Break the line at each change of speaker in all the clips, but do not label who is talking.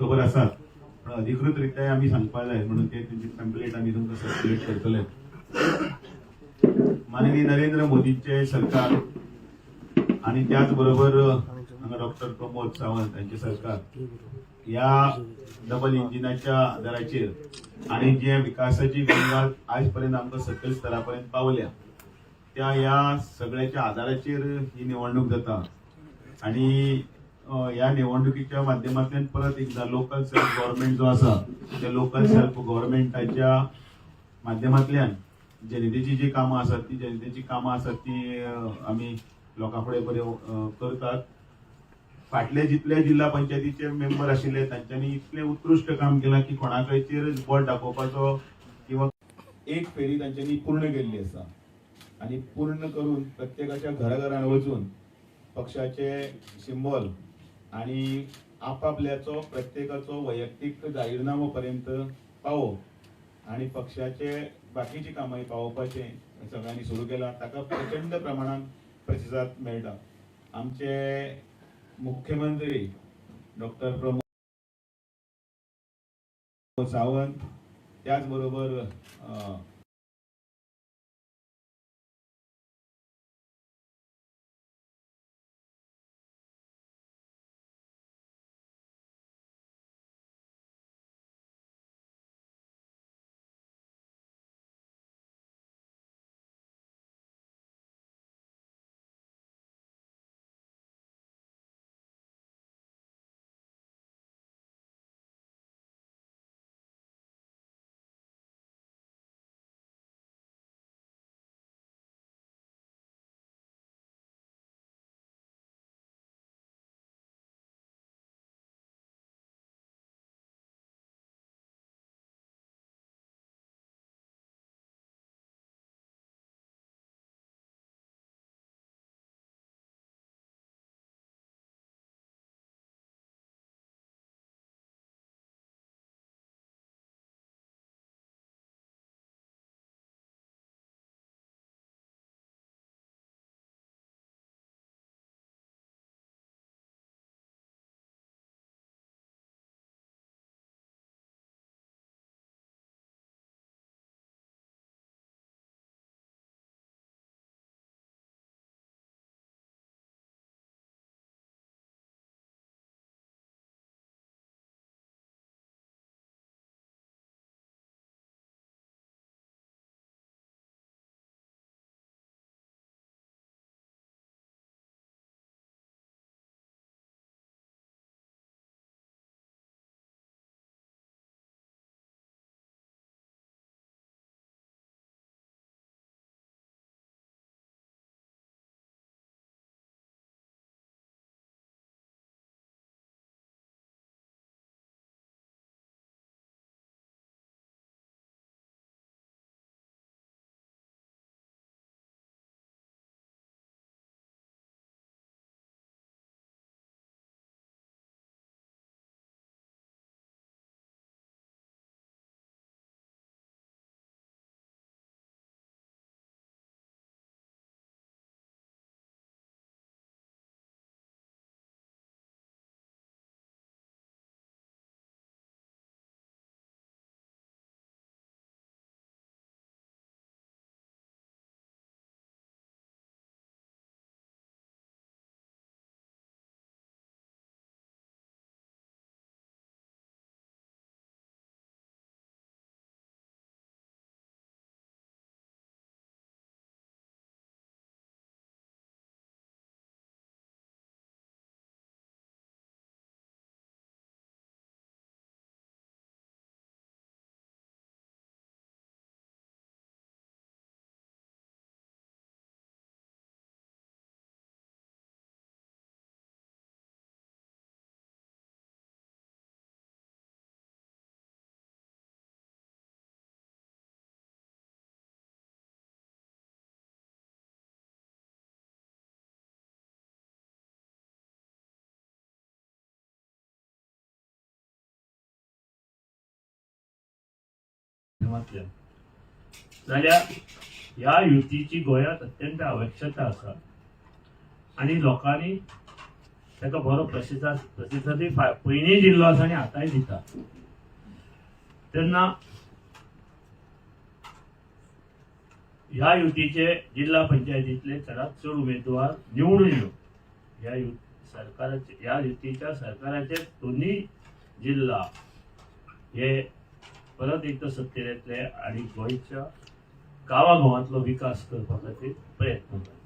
खबर आसात, पण अधिकृत रित्या आमी सांगपा जाय म्हणून ते तुमची पॅम्पलेट आमी तुमकां सर्क्युलेट करतले. माननीय नरेंद्र मोदींचे सरकार आणि त्याच बरोबर हांगा डॉक्टर प्रमोद सावंत हांचे सरकार, ह्या डबल इंजिनाच्या आदाराचेर आणि जे विकासाची गंगा आज पर्यंत आमकां सकयल स्तरा पर्यंत पावल्या, त्या ह्या सगळ्याच्या आदाराचेर ही निवडणूक जाता. आणि ह्या निवडणुकीच्या माध्यमांतल्यान परत एकदा लोकल सेल्फ गव्हर्नमेंट जो आसा, त्या लोकल सेल्फ गव्हर्नमेंटाच्या माध्यमांतल्यान जनतेची जी कामां आसात, ती जनतेची कामां आसात ती आमी लोकां फुडें बरे करतात. फाटले जितले जिल्हा पंचायतीचे मेंबर आशिल्ले, तांच्यांनी इतलें उत्कृश्ट काम केलां की कोणाकयचेर बोट दाखोवपाचो किंवा एक फेरी तांच्यांनी पूर्ण केल्ली आसा. आणि पूर्ण करून प्रत्येकाच्या घराघरान वचून पक्षाचे सिंबॉल आणि आपापल्याचो प्रत्येकाचो वैयक्तीक जाहीरनामो पर्यंत पावोवप आणि पक्षाचे बाकीची कामां पावोवपाचें सगळ्यांनी सुरू केलां. ताका प्रचंड प्रमाणात प्रतिसाद मेळटा. आमचे मुख्यमंत्री डॉक्टर प्रमोद सावंत, त्याच बरोबर
माध्यमांतल्यान जाल्यार ह्या युतीची गोंयांत अत्यंत आवश्यकता आसा. आनी लोकांनी ताका बरो प्रतिसादूय पयलींय दिल्लो आसा आनी आतांय दिता. तेन्ना ह्या युतीचे जिल्हा पंचायतीतले चडात चड उमेदवार निवडून येवन ह्या सरकाराचे, ह्या युतीच्या सरकाराचे दोन्ही जिल्हा हे परत एकदा सत्तेर येतले आणि गोंयच्या गांवागांवांतलो विकास करपा खातीर प्रयत्न करतले.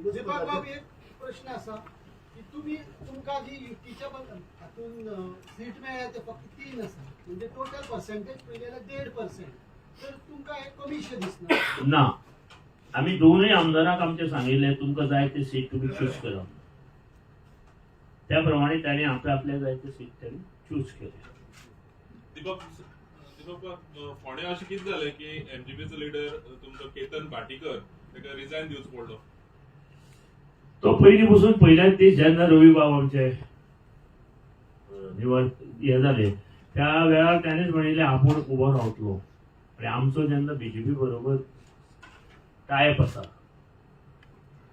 दीपक बाब, एक प्रश्न आसा की तुमी तुमकां जी युतीच्या हातून सीट मेळ्ळ्या ते फक्त 3 आसा, म्हणजे टोटल पर्सेंटेज पळयली जाल्यार 1.5%, तर तुमकां हें कमीशें दिसना?
ना, आमी दोनूय आमदारांक आमचे सांगिल्लें, तुमकां जाय ते सीट तुमी चूज करा. त्या प्रमाणे तांणी आपल्या आपल्या जाय ते सीट तांणी चूज केले.
दीपक दीपक बाब, फोंड्या अशें कितें जालें की एमजीपीचो लिडर तुमचो केतन भाटीकर ताका रिजायन दिवचो पडलो?
तो पयलीं पसून, पयल्याच दीस जेन्ना रवी बाब आमचे निवड हे जाले त्या वेळार ताणेच म्हणिल्लें आपूण उबो रावतलो. आनी आमचो जेन्ना बीजेपी बरोबर टायप आसा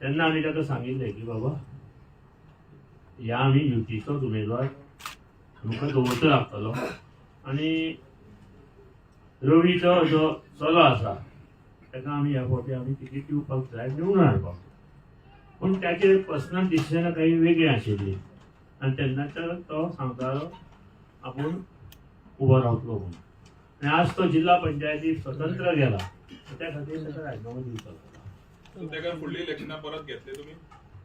तेन्ना आमी ताका सांगिल्लें की बाबा ह्या आमी युतीचोच उमेदवार आमकां दवरचो लागतलो आनी रवीचो जो चलो आसा ताका आमी ह्या फावटी आमी तिकीट दिवपाक जाय, निवडून हाडपाक. पूण ताचे पर्सनल डिसिजनां काही वेगळीं आशिल्लीं आनी तेन्नाच्यान तो सांगतालो आपूण उबो रावतलो म्हणून. आनी आज तो जिल्हा पंचायती स्वतंत्र गेला, त्या खातीर ताका राजिनामो दिवचो लागला.
सो ताका फुडली इलेक्शनां परत घेतले तुमी?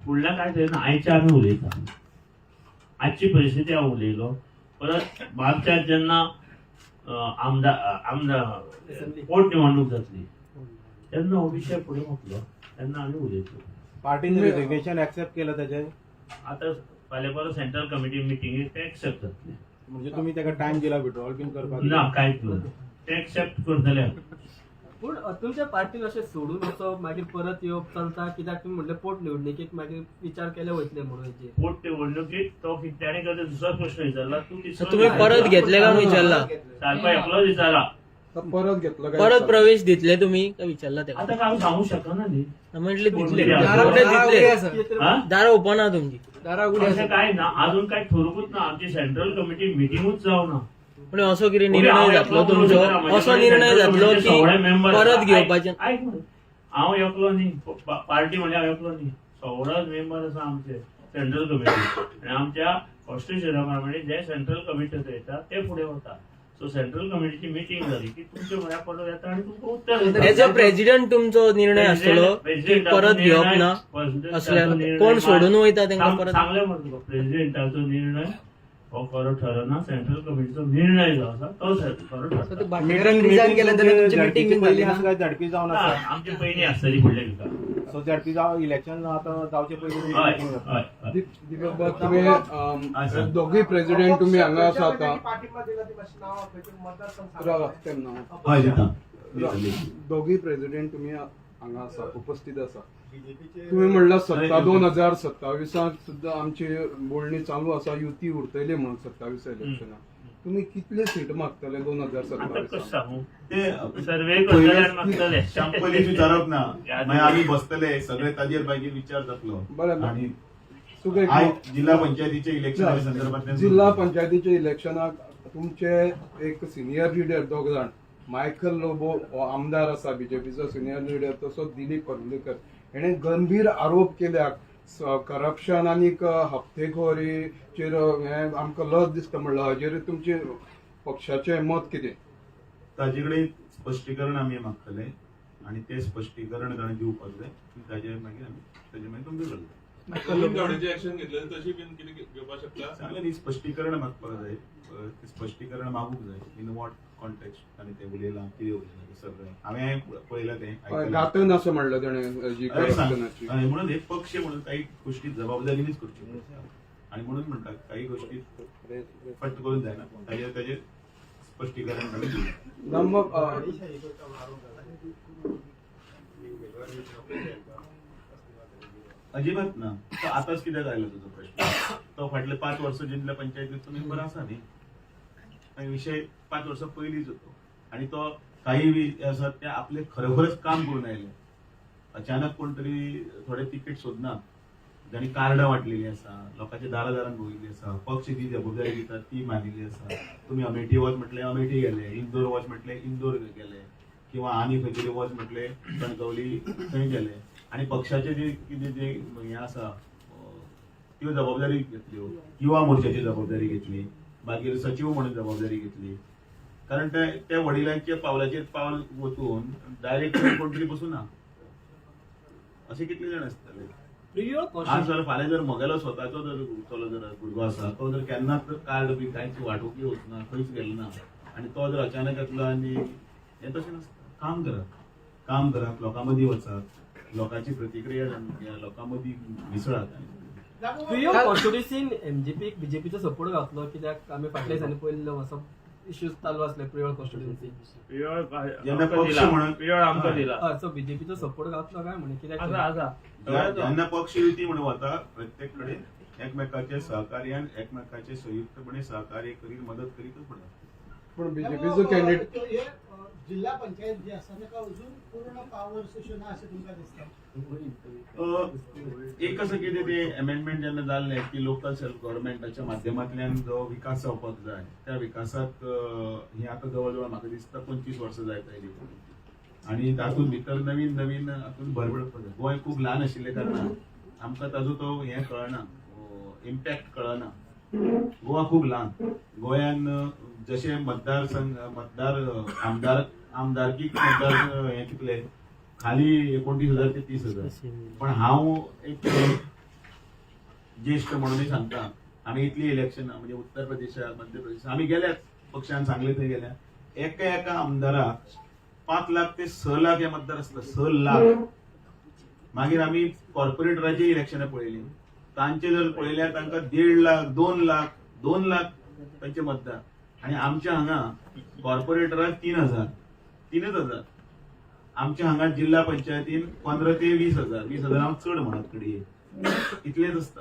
फुडल्या काय थंय ना, आयच्या आमी उलयता, आजची परिस्थिती हांव उलयलो. परत मार्चात जेन्ना आमदार पोटनिवडणूक जातली तेन्ना हो विशय फुडें वतलो, तेन्ना आमी उलयतलो.
पार्टीन रेजिग्नेशन एक्सेप्ट केलं त्याचे?
आता फाल्यां परत सेंट्रल कमिटी मिटिंगेक ते एक्सेप्ट जातले.
म्हणजे तुम्ही ताका टायम दिला विड्रॉल बीन करपाक?
ना, कांयच ना, ते एक्सेप्ट करतले.
पूण तुमच्या पार्टीन अशें सोडून वचप मागीर परत येवप चलता कित्याक? तुमी म्हणलें पोट निवडणुकेक मागीर विचार केले वयतले म्हणून हेजेर.
पोटनिवडणुकीत तो ताणें करता दुसरो प्रश्न विचारला तूं तिसरो.
तुम्ही परत घेतले काय विचारला?
सारको एकलोच विचारला.
परत घेतलं काय?
परत प्रवेश दितले तुम्ही काय विचारला तेका?
आता काय सांगू शकना न्ही.
म्हटले दितले.
दारां
म्हटले दितले.
हा?
दारां ओपन आहा तुमची.
अशें काय ना, अजून काय ठरूकूच ना, आमची सेंट्रल कमिटी मिटिंगूच जावना.
पण असो कितें निर्णय जातलो तुमचो, असो निर्णय जातलो की परत घेवपाचे?
ऐक मरे, हांव एकलो न्ही, पार्टी म्हणजे हांव एकलो न्ही, सगळोच मेंबर आसा आमचे सेंट्रल कमिटी. आनी आमच्या कॉन्स्टिट्युशना प्रमाणे जे सेंट्रल कमिटी थरयता ते फुडें वता. सो सेंट्रल कमिटीची मिटींग जाली की तुमचे म्हऱ्या परत येता आनी तुमकां उत्तर दिता.
एज अ प्रेसिडेंट तुमचो निर्णय आसतलो की परत घेवप ना असल्यार कोण सोडून वयता तेंका परत?
सांगले मरे तुका, प्रेसिडेंटाचो निर्णय हो खरो ठरना, सेंट्रल कमिटीचो निर्णय जो आसा तो खरो ठरता.
रिजायन केलें जाल्यार तुमची मिटींग बीन जाली ना?
काय झडपी जावन
ना,
आसा?
आमची पयलीं आसतली फुडल्या विका.
सो झडपी जाव इलेक्शन आतां जावचे पयलीं
हय
meeting जाता.
हय हय.
दीपक बाब, तुम्ही
आसा.
दोघी प्रेसिडेंट तुम्ही हांगा आसा आतां.
पाठिंबा दिला ती मातशी नांवां खंयचे मतदारसंघ
राव, तेन्ना
हय दिता.
दोघी प्रेसिडेंट तुम्ही हांगा आसा, उपस्थित आसा. तुम्ही म्हणला सत्ता 2027 सुद्धा आमची बोलणी चालू आसा, युती उरतली म्हणून 27 इलेक्शनाक तुम्ही कितले सीट मागतले दोन हजार
आता कसं
सत्तावीसाक
सांगू?
ते
सर्वे करतले आनी मागतले.
पयलींच विचारप ना, मागीर आमी बसतले सगळे ताजेर मागीर विचार जातलो.
बरें.
आणि
तुका एक
आयज जिल्हा पंचायतीच्या इलेक्शना संदर्भात
जिल्हा पंचायतीच्या इलेक्शनाक तुमचे एक सिनियर लिडर दोग जाण, मायकल लोबो हो आमदार आसा बीजेपीचो सिनियर लिडर, तसोच दिलीप परुलेकर हेणे गंभीर आरोप केल्या करप्शन आनी हप्तेखोरीचेर. हें आमकां लज दिसता म्हणलां, हाजेर तुमचे पक्षाचें मत कितें?
ताजे कडेन स्पश्टीकरण आमी मागतले आनी ते स्पश्टीकरण ताणें दिवपाक जाय. ताजेर मागीर आमी ताजे मागीर तुमकां करतले.
रोहित गावडेची एक्शन घेतले तशी बीन कितें घेवपाक शकता?
सांगलें न्ही, स्पश्टीकरण मागपाक जाय, तें स्पश्टीकरण मागूंक जाय, इन what context ताणें तें उलयलां, कितें उलयलां तें सगळें हांवें पळयलां तें आयकलां.
घातन असं म्हणलं तेणें जी
अरे सांग.
करप्शनाची.
हय, म्हणून हे पक्ष म्हणून काही गोष्टी जबाबदारीनेच करच्यो पडटा आणि म्हणून म्हणटा काही गोष्टी फट करून जायना, ताजेर ताजेर स्पश्टीकरण ताणें दिलें.
ना मग
अजिबात ना. तो आताच कित्याक आयलो तुजो प्रश्न? तो फाटले 5 वर्सां जिल्हा पंचायतीचो मेंबर आसा न्ही, आनी विशय 5 वर्सां पयलींच होतो आणि तो काही बी आसा ते आपले खरोखरच काम करून आयले. अचानक कोण तरी थोडे तिकीट सोदना. जांणी कार्डां वांटलेली आसा, लोकांच्या दारा दारान भोविल्ली आसा, पक्ष जी जबाबदारी दितात ती मानिल्ली आसा. तुमी अमेठी वच म्हटलें अमेठी गेले, इंदोर वच म्हटलें इंदोर गेले, किंवा आनी खंय तरी वच म्हटलें कणकवली थंय गेले. आनी पक्षाचे जे कितें जे हें आसा त्यो जबाबदारी घेतल्यो, युवा मोर्चाची जबाबदारी घेतली, मागीर सचीव म्हणून जबाबदारी घेतली. कारण ते त्या वडिलांच्या पावलाचेर पावल वचून डायरेक्ट कोण तरी बसूं ना, असे कितले जाण आसतले.
प्रियोळ
आज जर फाल्यां जर म्हगेलो स्वताचो जर चलो जर भुरगो आसा, तो जर केन्नाच जर कार्ड बी कांयच वांटूंकय वचना, खंयच गेलो ना, आनी तो जर अचानक येतलो आनी हें तशें नासता. काम करात, काम करात, लोकां मदीं वचात, लोकांची प्रतिक्रिया जाणून घेयात, लोकां मदीं मिसळात.
प्रियोळ कॉन्स्टिट्युन्सीन एमजीपीक बीजेपीचो सपोर्ट घातलो कित्याक आमी फाटल्या दिसांनी पळयल्लो असो इश्यूज चालू आसले प्रियोळ कॉन्स्टिट्युन्सी.
प्रियोळ
जेन्ना
आमकां
पक्ष
दिला.
म्हणून-
प्रियोळ आमकां दिला.
हय, सो बीजेपीचो सपोर्ट घातलो काय म्हणून कित्याक?
आसा आसा.
जेन्ना पक्ष युती म्हणून वता, प्रत्येक कडेन एकमेकाचे सहकार्यान, एकमेकाचे संयुक्तपणे सहकार्य करीत, मदत करीतच पडटा.
पण बीजेपीचो कॅन्डिडेट
हे जिल्हा पंचायत जी आसा ताका अजून पूर्ण पावर्स अश्यो ना अशें तुमकां दिसता?
एक कसं कितें ते अमेंडमेंट जेन्ना जाल्लें की लोकल सेल्फ गव्हर्मेंटाच्या माध्यमांतल्यान जो विकास जावपाक जाय, त्या विकासाक ही आतां जवळ जवळ म्हाका दिसता 25 वर्सां जायत आयली आनी तातूंत भितर नवीन नवीन हातूंत भर पडपाक जाय. गोंय खूब ल्हान आशिल्ल्या कारणान आमकां ताजो तो हें कळना, इम्पॅक्ट कळना. गोवा खूब ल्हान. गोंयान जशे मतदारसंघ, मतदार, आमदार, आमदारकी मतदार हे कितले खाली 29,000 ते 30,000. पण हांव एक ज्येष्ठ म्हणूनय सांगता, आमी इतली इलेक्शनां म्हणजे उत्तर प्रदेशाक, मध्य प्रदेशाक आमी गेल्यात, पक्षान सांगले थंय गेल्या. एका एका आमदाराक 5 लाख ते 6 लाख हे मतदार आसता, 6 लाख. मागीर आमी कॉर्पोरेटराची इलेक्शनां पळयली, तांचे जर पळयल्यार तांकां 1.5 लाख, 2 लाख, 2 लाख तांचे मतदार. आनी आमच्या हांगा कॉर्पोरेटराक 3,000, 3,000. आमच्या हांगा जिल्हा पंचायतीन 15 ते 20,000, 20,000 हांव चड म्हणत घडये, इतलेच आसता.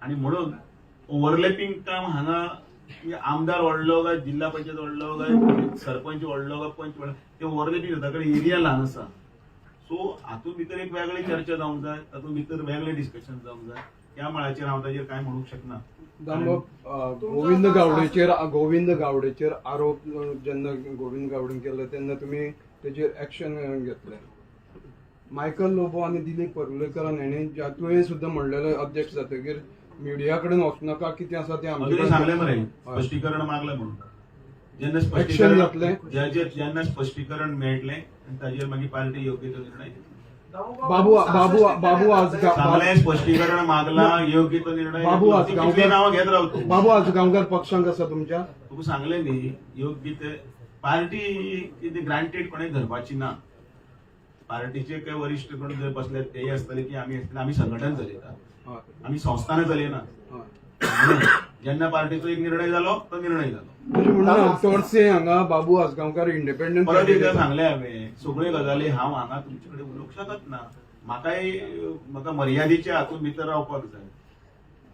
आनी म्हणून ओव्हरलॅपिंग काम हांगा म्हणजे आमदार व्हडलो काय जिल्हा पंचायत व्हडलो काय सरपंच व्हडलो काय पंच व्हडलो, ते ओव्हरलॅपिंग जाता कारण एरिया ल्हान आसा. सो हातूंत भितर एक वेगळी चर्चा जावंक जाय, तातूंत भितर वेगळे डिस्कशन जावंक जाय. त्या मळाचेर हांव ताजेर कांय म्हणूंक शकना.
दामबाब, गोविंद गावडेचेर आरोप जेन्ना गोविंद गावडेन केले तेन्ना तुमी तेजेर एक्शन घेतले. मायकल लोबो आनी दिलीप परुलेकरान हेणी तुवें सुद्दां म्हणलेलें अध्यक्ष जातकीर मिडिया कडेन वचनाका, कितें आसा तें आमचे
तुवें सांगलें मरे,
हय.
स्पश्टीकरण मागलें म्हणून. जेन्ना
Action
स्पश्टीकरण
जातलें?
जेन्ना स्पश्टीकरण मेळटलें ताजेर मागीर पार्टी योग्य तो निर्णय घेतली.
बाबू बाबू बाबू आज
सांगलें, स्पश्टीकरण मागला, योग्य तो निर्णय
बाबू
घेतलो.
आज
ती कितलीं नांवां घेत रावतो.
बाबू आजगांवकार पक्षांक आसा तुमच्या?
तुका सांगलें न्ही, योग्य ते पार्टी कितें ग्रांटेड कोणें धरपाची ना. पार्टीचे काही वरिश्ठ कोण जर बसले तेय आसतले की आमी आसतले. आमी संघटन चलयता, आमी संस्थानां चलयना. म्हणून जेन्ना पार्टीचो एक निर्णय जालो तो निर्णय जालो.
तशें म्हणून चडशे हांगा बाबू आजगांवकार इंडिपेंडंट
परत एकदा सांगलें हांवें, सगळ्यो गजाली हांव हांगा तुमचे कडेन उलोवंक शकत ना. म्हाकाय म्हाका मर्यादेच्या हातूंत भितर रावपाक जाय.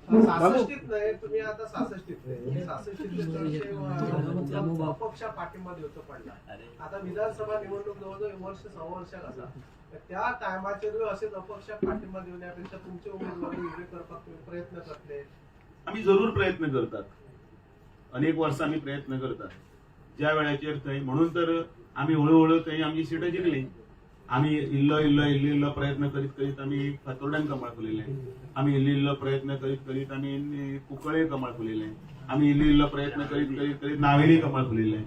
सासष्टीत नाही तुम्ही आता सासष्टीत नाही, सासष्टीतले चडशे अपक्षा पाठिंबा दिवचो पडला. आता विधानसभा निवडणूक जवळजवळ वर्ष सव्वा वर्षाक आसा, त्या टायमाचेरूय अशेच अपक्षाक पाठिंबा दिवण्यापेक्षा तुमचे उमेदवारी उबे करपाक तुम्ही प्रयत्न करतले?
आमी जरूर प्रयत्न करतात, अनेक वर्सां आमी प्रयत्न करतात. ज्या वेळाचेर थंय म्हणून तर आमी हळू हळू थंय आमची सिटां जिखली. आमी इल्लो इल्लो इल्लो इल्लो प्रयत्न करीत करीत आमी फातोर्ड्यान कमळ फुलयलें. आमी इल्लो इल्लो प्रयत्न करीत करीत आमी कुंकळे कमळ फुलयलें. आमी इल्लो इल्लो प्रयत्न करीत करीत करीत नावेली कमळ फुलयलें.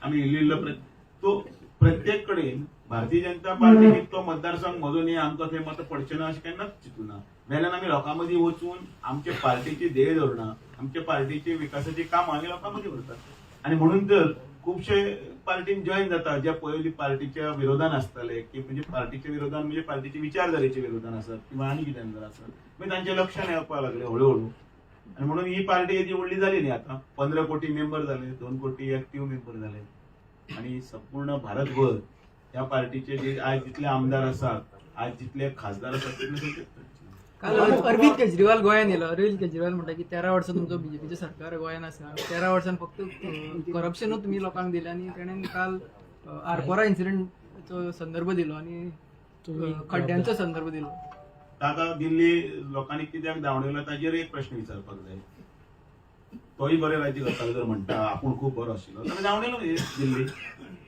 आमी इल्लो इल्लो प्रयत्न तो प्रत्येक कडेन भारतीय जनता पार्टी तो मतदारसंघ म्हजो न्ही, आमकां थंय मतां पडचें ना अशें केन्नाच चिंतूना. वेल्यान आमी लोकां मदीं वचून आमचे पार्टीची ध्येय धोरणां, आमच्या पार्टीची विकासाची कामां आमी लोकां मदीं व्हरतात. आनी म्हणून तर खुबशे पार्टीन जॉईन जाता ज्या पयलीं पार्टीच्या विरोधान आसताले, की म्हणजे पार्टीच्या विरोधान म्हणजे पार्टीच्या विचारधारेच्या विरोधान आसत किंवा आनी कितें जर आसत, मागीर तांच्या लक्षात येवपाक लागलें हळू हळू. आनी म्हणून ही पार्टी येदी व्हडली जाली न्ही, आतां 15 कोटी मेंबर जाले, 2 कोटी एक्टीव मेंबर जाले. आनी संपूर्ण भारतभर ह्या पार्टीचे जे आयज जितले आमदार आसात, आयज जितले खासदार आसात, तितले सगळे.
काल अरविंद केजरीवाल गोंयांत येयलो. अरविंद केजरीवाल म्हणटा की 13 वर्सां तुमचो बीजेपीचें सरकार गोंयांत आसा, 13 वर्सां फक्त करप्शनूच तुमी लोकांक दिलें. आनी तेणें काल आरपोरा इन्सिडंटचो संदर्भ दिलो आनी खड्ड्यांचो संदर्भ दिलो.
ताका दिल्ली लोकांनी कित्याक धांवडयलो ताजेर एक प्रश्न विचारपाक जाय. तोय बरें राज्य करतालो जर म्हणटा आपूण खूब बरो आशिल्लो ताका धांवडयलो दिल्ली.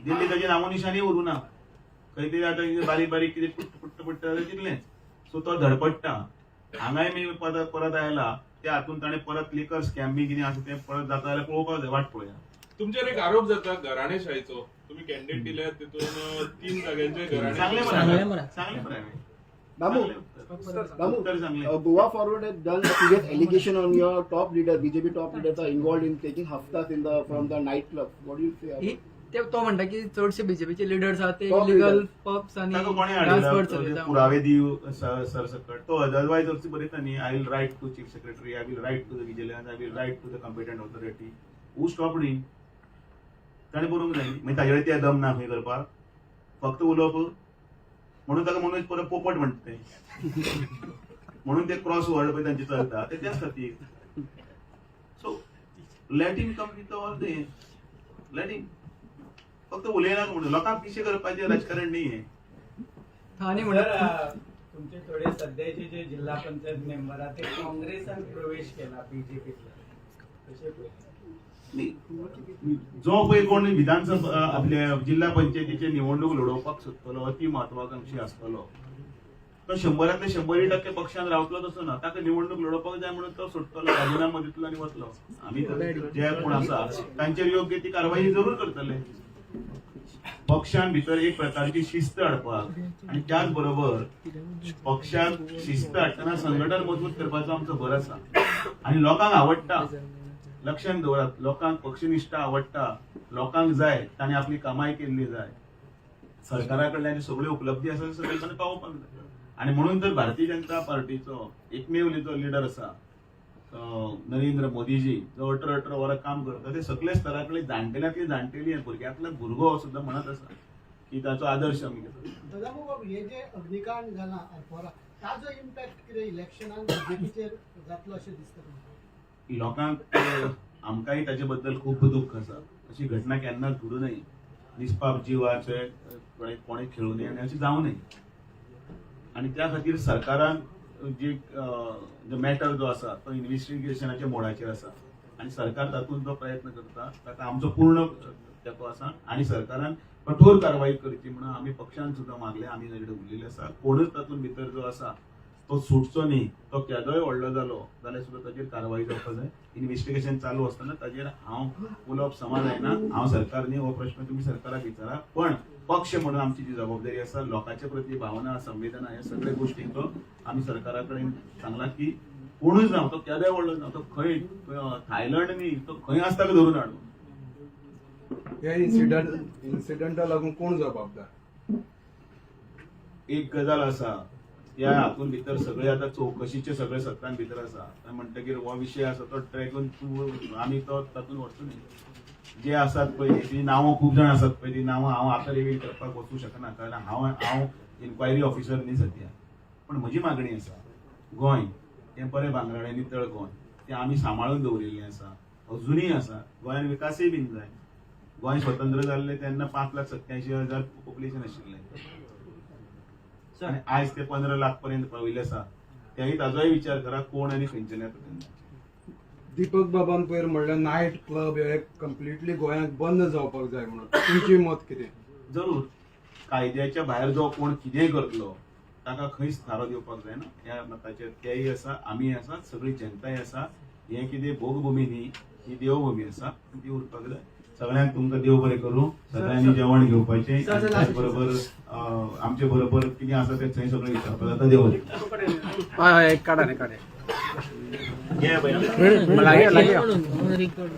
दिल्ली ताजी नामोनिशानय उरूं ना खंय तरी. आतां कितें बारीक बारीक कितें पुट्ट पुट्ट पुट्ट जाल्यार तितलेंच. सो तो धडपडटा. हांगाय मी परत परत आयला त्या हातून ताणें परत लिकर स्कॅम बी कितें आसा तें परत जाता जाल्यार पळोवपाक जाय, वाट पळोवया.
तुमचेर एक आरोप जाता घराणेशाहीचो. तुम्ही कॅन्डिडेट दिल्यात तितून तीन जाग्यांचे
चांगले
घराणे.
चांगले मरे.
चांगले मरे.
Babu, Babu,
उत्तर चांगले.
Goa Forward has done a serious allegation on your top leader, BJP top leaders are involved in taking haftas in the from the nightclub. What do you say about
ही ते तो म्हणटा की चडशे बीजेपीचे leaders आहा ते
Top
illegal
leader.
Pubs आणि
ताका कोणें
डान्स बार
हाडिला
चलयता.
पुरावे दिव सरसकट तो. अदरवायज अर्ज बरयता न्ही, I will write to Chief Secretary, I will write to the Vigilance, I will write to the competent authority. Who stop him? ताणें बरोवंक जाय न्ही. मागीर ताजे कडेन ते दम ना खंय करपाक, फक्त उलोवप म्हणून ताका मनोज परत पोपट म्हणटा ते. म्हणून ते क्रॉस वर्ड पळय तांचे चलता ते त्याच खातीर. So let him come with all they, let him. फक्त उलयना म्हणून लोकांक पिशे करपाचें राजकारण न्ही हें.
आणि
सर,
म्हणटा
तुमचे थोडे सध्याचे जे जिल्हा पंचायत मेंबर आहात ते काँग्रेसान प्रवेश केला बीजेपीतला, कशे पळयता?
न्ही, जो पळय कोण विधानसभा आपल्या जिल्हा पंचायतीचे निवडणूक लढोवपाक सोदतलो, अति महत्वाकांक्षी आसतलो, तो शंबरांतले शंबरय टक्के पक्षान रावतलो तसो ना. ताका निवडणूक लढोवपाक जाय म्हणून तो सुट्टलो, राजिनामो दितलो आनी वतलो. आमी तर जे कोण आसा तांचेर योग्य ती कारवाई जरूर करतले. पक्षान भितर एक प्रकारची शिस्त हाडपाक आनी त्याच बरोबर पक्षाक शिस्त हाडटना संघटन मजबूत करपाचो आमचो भर आसा आनी लोकांक आवडटा. लक्षात दवरात, लोकांक पक्षनिश्ठा आवडटा. लोकांक जाय तांणी आपली कामाय केल्ली जाय. सरकारा कडल्यान ज्यो सगळ्यो उपलब्धी आसा त्यो सगळ्यो पावोवपाक जाय. आनी म्हणून तर भारतीय जनता पार्टीचो एकमेव जो लिडर आसा नरेंद्र मोदीजी, जो 18 18 वरां काम करता, ते सगळे स्तरा कडेन जाणटेल्यांतली जाणटेली, भुरग्यांतलो भुरगो सुद्दां म्हणत आसा की ताचो आदर्श आमी घेतला.
दादा बाबू, हे जे अग्निकांड जाला आरपोरा, ताजो इम्पॅक्ट कितें इलेक्शनान बीजेपीचेर जातलो अशें दिसता तुमकां?
लोकांक, आमकांय ताचे बद्दल खूब दुख्ख आसा. अशी घटना केन्नाच घडूं नये. निष्पाप जिवाचे कोणें खेळूं नये आनी अशें जावं नये. आनी त्या खातीर सरकारान जी मॅटर जो आसा तो इन्व्हेस्टिगेशनाच्या मोडाचेर आसा आनी सरकार तातूंत जो प्रयत्न करता ताका आमचो पूर्ण तेंको आसा. आनी सरकारान कठोर कारवाई करची म्हणून आमी पक्षान सुद्दां मागले. आमी ताचे कडेन उलयल्ले आसा. कोणूच तातूंत भितर जो आसा तो सुटचो न्ही. तो केदोय व्हडलो जालो जाल्यार सुद्दां ताचेर कारवाई जावपाक जाय. इन्व्हेस्टिगेशन चालू आसतना ताजेर हांव उलोवप समा जायना. हांव सरकार न्ही. हो प्रश्न तुमी सरकाराक विचारा. पण पक्ष म्हणून आमची जी जबाबदारी आसा, लोकांच्या प्रती भावना, संवेदना, ह्या सगळ्या गोष्टींचो आमी सरकारा कडेन सांगला की कोणूच जावं, तो केदोय व्हडलो जावं, तो खंय थायलंड न्ही, तो खंय आसता तो धरून हाडूं.
हे इन्सिडंटा लागून कोण जबाबदार?
एक गजाल आसा, त्या हातून भितर सगळे आतां चवकशीचे सगळे सत्रां भितर आसा. म्हणटकीर हो विशय आसा तो ट्रॅकून तूं आमी तो तातूंत वचूं न्ही. जे आसात पळय ती नांवां, खूब जाण आसात पळय, ती नांवां हांव आतां रिवील करपाक वचूं शकना, कारण हांव इन्क्वायरी ऑफिसर न्ही सद्या. पण म्हजी मागणी आसा, गोंय हें बरें भांगराळें नितळ गोंय, तें आमी सांबाळून दवरिल्लें आसा, अजुनूय आसा. गोंयान विकासय बीन जाय. गोंय स्वतंत्र जाल्लें तेन्ना 5,87,000 पॉप्युलेशन आशिल्लें आनी आयज ते 15 लाख पर्यंत पाविल्ले आसा. तेय ताजोय विचार करा, कोण आनी खंयच्यान येता तेन्ना.
दीपक बाबान पयर म्हणलें, नायट क्लब हे कंप्लिटली गोंयांत बंद जावपाक जाय म्हणून. तुमची मत कितें?
जरूर, कायद्याच्या भायर जो कोण कितेंय करतलो ताका खंयच थारो दिवपाक जायना ह्या मताचेर तेय आसा, आमीय आसा, सगळी जनताय आसा. हें कितें भोगभूमी न्ही, ही देवभूमी आसा, ती उरपाक जाय. सगळ्यांक तुमकां देव बरें करूं. सगळ्यांनी जेवण घेवपाचें आनी त्याच बरोबर आमचे बरोबर कितें आसा तें थंय सगळें विचारपाक जाता. देव बरें करूं.
हय हय, काडा रे, काडा.
घे बाय.
लागीं लागीं.
म्हणून रिकॉर्ड.